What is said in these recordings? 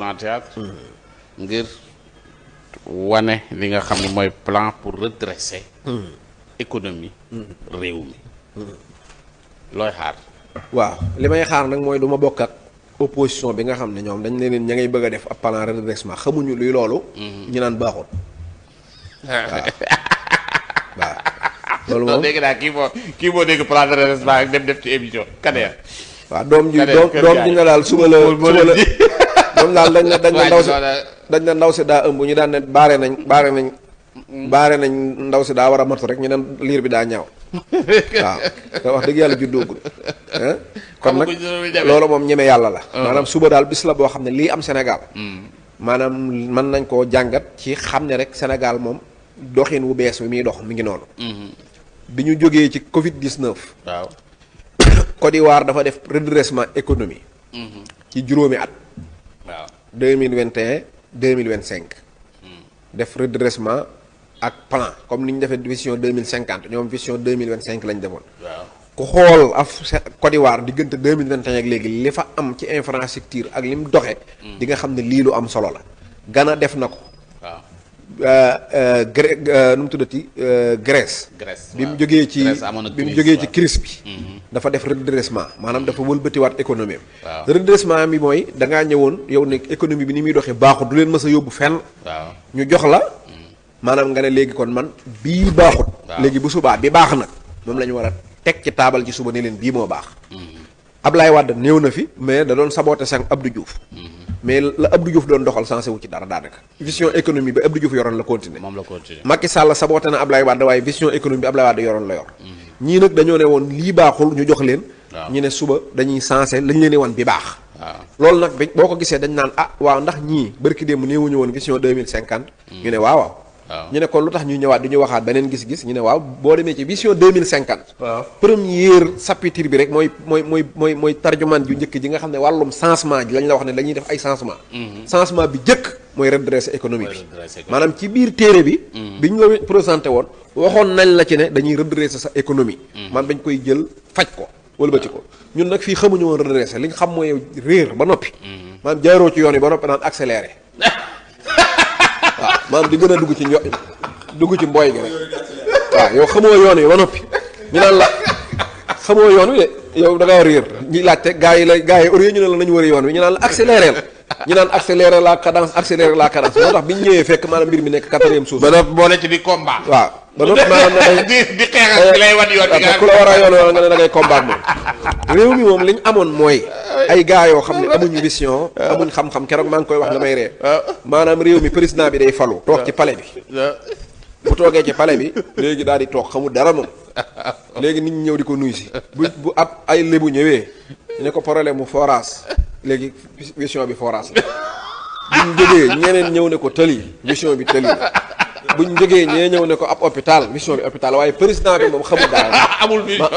Grand Théâtre ngir wane li nga xam ne mooy plan pour redresser économie réew mi looy xaar. waaw li may xaar nag mooy du ma bokk ak opposition bi nga xam ne ñoom dañ leen ña ngay bëgg a def ab plan redressement xamuñu luy loolu. ñu naan baaxul. waaw loolu moom dégg naa kii moo dégg plan de redressement ak dem def ci émission Kader. waaw doom ji nga daal suba la moom daal dañ na ndaw si daa ëmb ñu daan ne baare nañ ndaw si daa war a matu rek ñu ne liir bi daa ñaaw waaw te wax dëgg yàlla juddoogul kon nag loolu moom ñeme yàlla la maanaam suba daal bis la boo xam ne lii am Sénégal maanaam mën nañ koo jàngat ci xam ne rek Sénégal moom doxin wu bees wi muy dox mi ngi noonu bi ñu jógee ci Covid 19 waaw Côte d'Ivoire dafa def redressement économie ci juróomi at waaw 2021 2025 def redressement ak plan comme ni ñu defee vision 2050 ñoom vision 2025 lañ defoon waaw ku xool Côte d'Ivoire diggante 2021 ak léegi li fa am ci infrastructure ak li mu doxe di nga xam ne lii lu am solo la Ghana def na ko waaw nu mu tuddati Grèce bi mu jógee ci crise bi dafa def redressement maanaam dafa wëlbatiwaat économie am redressement bi mooy dangaa ñëwoon yow ne économie bi ni muy doxee baaxut du leen mës a yóbbu fenn ñu jox la maanaam nga ne léegi kon man bii baaxut léegi bu subaa bi baax nag moom la ñu war a teg ci taabal ci suba ne leen bii moo baax Ablaye Wade néew na fi mais da doon saboté sang Abdou Diouf mais la Abdou Diouf doon doxal sensé wu ci dara daanaka vision économie bi Abdou Diouf yoroon la continuer moom la continuer Macky Sall saboté na Ablaye Wade waaye vision économie bi Ablaye Wade yoroon la yor ñii nag dañoo ne woon lii baaxul ñu jox leen ñu ne suba dañuy sensé lañ leen di wan bi baax loolu nag boo ko gisee dañ naan waaw ndax ñii bërki démb néewuñu woon vision 2050 ñu ne waaw ñu ne kon lu tax ñuy ñëwaat di ñu waxaat beneen gis-gis ñu ne waaw boo demee ci vision 2050 première chapitre bi rek mooy tarjumaan ju njëkk ji nga xam ne wàllum changement ji lañ la wax ne dañuy def ay changement bi jëkk mooy redresser économie bi maanaam ci biir téere bi bi ñu la présenté woon waxoon nañ la ci ne dañuy redresser sa économie man dañ koy jël faj ko wëlbati ko ñun nag fii xamuñu woon redresser li nga xam mooy réer ba noppi maanaam jaaroo ci yoon yi ba noppi naan accéléré waaw maanaam di gën a dugg ci mbooy gi rek waaw yow xamoo yoon wi ba noppi ñu naan la xamoo yoon wi de yow da ngaa réer ñi laajte gars yi au lieu ñu ne la nañu wëri yoon wi ñu naan la accéléré ñu naan accéléré la cadence moo tax bi ñu ñëwee fekk maanaam mbir mi nekk 4e suuf ba boole ci di combat waaw ba noppi maanaam di xeexal bi lay wan yoon bi ku la war a yoon wala nga ne da ngay combat moom réew mi moom li ñu amoon mooy ay gars yoo xam ne amuñu vision amuñ xam-xam keroog maa ngi koy wax damay ree maanaam réew mi président bi day falu toog ci palais bi bu toogee ci palais bi léegi daal di toog xamul dara moom léegi nit ñi ñëw di ko nuyu si bu ab ay lébu ñëwee ne ko problème mu forage léegi vision bi forage la buñ jógee ñeneen ñëw ne ko tëli vision bi tëli la buñ jógee ñee ñëw ne ko ab hôpital vision bi hôpital waaye président bi moom xamul dara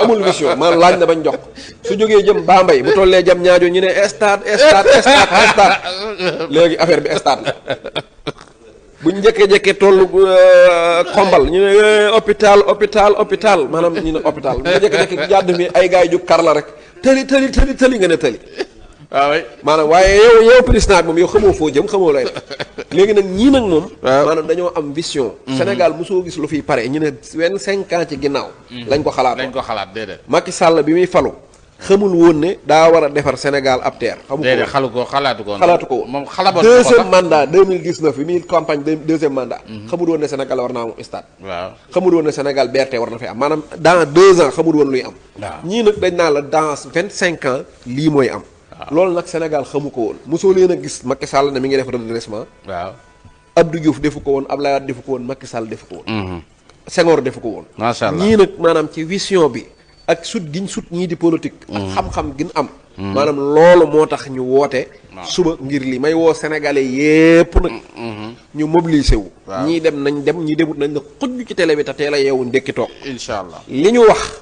amul vision man laaj na bañ jox su jógee jëm Bambey bu tollee jëm ñaajo ñu ne stade léegi affaire bi stade la buñ njëkkee tollu xombal ñu ne hôpital maanaam ñu ne hôpital bu njëkkee jàdd mi ay gars yi jóg kar la rek tëli nga ne tëli waaw maanaam waaye yow président bi moom yow xamoo foo jëm xamoo lay def léegi nag ñii nag moom maanaam dañoo am vision Sénégal mosoo gis lu fiy pare ñu ne 25 ans ci ginnaaw lañ ko xalaat déedéet Macky Sall bi muy falu xamul woon ne daa war a defar Sénégal ab terre xalaatu ko woon moom xalaat deuxième mandat 2019 bi muy campagne deuxième mandat xamul woon ne Sénégal war naa am stade waaw xamul woon ne Sénégal BRT war na fi am maanaam dans 2 ans xamul woon luy am ñii nag dañ naa la dans 25 ans lii mooy am loolu nag Sénégal xamu ko woon mosoo leen a gis Macky Sall ne mi ngi def redressement waaw Abdou Diouf defu ko woon Abdoulaye Wade defu ko woon Macky Sall defu ko woon Senghor defu ko woon macha allah ñii nag maanaam ci vision bi ak sut giñ sut ñii di politique ak xam-xam gin am maanaam loolu moo tax ñu woote suba ngir li may woo sénégalais yépp nag ñu mobiliser wu ñii dem nañ dem ñii demut nañ na xujj ci télé bi te teel a yeewu ndekki toog incha allah li ñu wax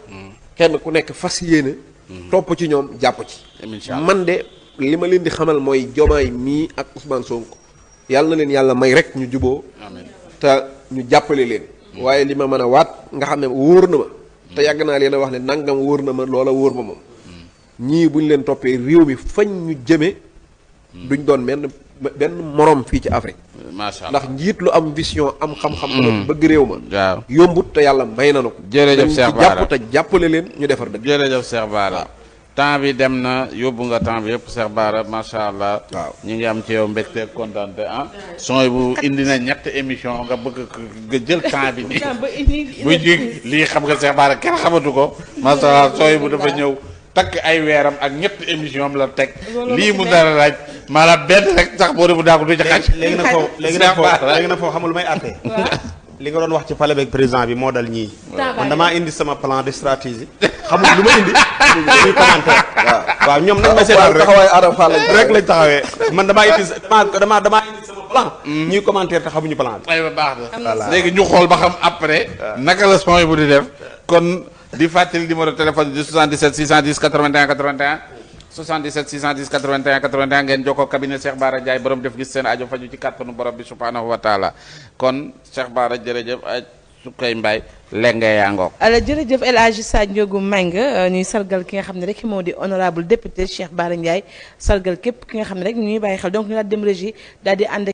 kenn ku nekk fas yéene topp ci ñoom jàpp ci man de li ma leen di xamal mooy Diomaye mii ak Ousmane Sonko yàlla na leen yàlla may rek ñu juboo te ñu jàppale leen waaye li ma mën a waat nga xam ne wóor na ma te yàgg naa leen a wax ne nangam wóor na ma loola wóor ma moom ñii bu ñu leen toppee réew mi fañ ñu jëme duñ doon benn morom fii ci Afrique. macha allah ndax njiit lu am vision am xam-xam. bëgg réew ma. waaw yombut te yàlla may na ko. jërëjëf Cheikh Bara jàpp te jàppale leen ñu defar dëgg. jërëjëf Cheikh Bara temps bi dem na yóbbu nga temps bi yëpp Cheikh Bara macha allah. waaw ñu ngi am ci yow mbégte kontaante sooy bu indi na ñetti émission nga bëgg nga jël temps bi nii. bu ji lii xam nga Cheikh Bara kenn xamatu ko. macha allah sooy bu dafa ñëw takk ay weeram ak ñetti émission am la teg. lii mu dara laaj maanaam benn rek sax boo defu daako du ca xaj. léegi nag foofu xamul may àtte. li nga doon wax ci palais beeg président bi moo dal ñii. man damaa indi sama plan de stratégie. xamul lu ma indi. ñuy commentaire. waaw ñoom nañ ma seetal rek taxawaay Adama Fall rek lañ taxawee. man damaa indi sama plan. ñuy commentaire te xamuñu plan bi. aywa baax na léegi ñu xool ba xam après. naka la son bu di def. kon di fàttali numéro téléphone bi 77 610 81 81. 77 610 81 81 ngeen jokkoo cabinet Cheikh Bara Ndiaye borom def gis seen aajo faju ci kàttanu borom bi subhanahu wa taala kon Cheikh Bara jërëjëf ay su koy mbay lenge yaa ngoog. alors jërëjëf El Hadji Sanjogu Mbengue ñuy sargal ki nga xam ne rek moo di honorable député Cheikh Bara Ndiaye sargal képp ki nga xam ne rek ñuy bàyyi xel donc ñu daal dem régie daal di ànd